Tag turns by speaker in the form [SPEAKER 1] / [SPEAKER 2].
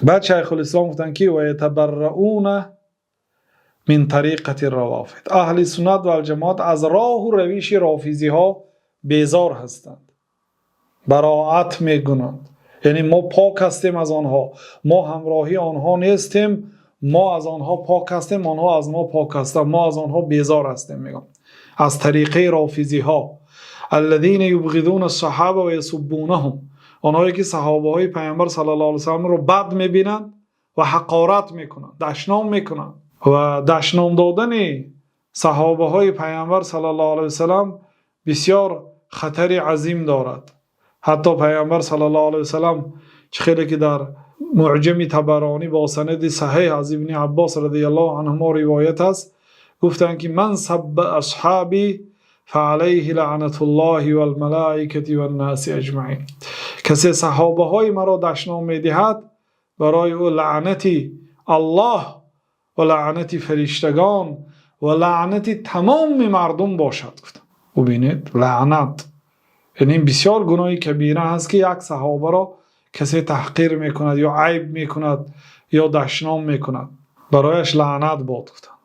[SPEAKER 1] Баъд Шайхулислом гуфтанд, ки ويتبرؤون من طريقة الروافض. Аҳли суннат валҷамоат аз роҳу равиши рофизиҳо безор ҳастанд, бароат мекунанд, яъне мо пок ҳастем аз онҳо, мо ҳамроҳи онҳо нестем, мо аз онҳо пок ҳастем, онҳо аз мо пок ҳастанд, мо аз онҳо безор ҳастем, мегӯям, аз тариқаи рофизиҳо. الذين يبغضون الصحابة ويسبونهم. Онҳое ки саҳобаҳои Паёмбар саллаллоҳу алайҳи васалламро бад мебинанд ва ҳақорат мекунанд, дашном мекунанд. Ва дашном додани саҳобаҳои Паёмбар саллаллоҳу алайҳи васаллам бисёр хатари азим дорад. Ҳатто Паёмбар саллаллоҳу алайҳи васаллам, чӣ хеле ки дар Муъҷами Табаронӣ бо санади саҳеҳ аз Ибни Аббос радиаллоҳу анҳумо ривоят аст, гуфтанд, ки من سب أصحابي فعليه لعنة الله والملائكة والناس أجمعين. Касе саҳобаҳои маро дашном медиҳад, барои ӯ лаънати Аллоҳ ва лаънати фариштагон ва лаънати тамоми мардум бошад, гуфтанд. Бубинед, лаънат, яъне ин бисёр гуноҳи кабира ҳаст, ки як саҳобаро касе таҳқир мекунад ё айб мекунад ё дашном мекунад, барояш лаънат бод, гуфтанд.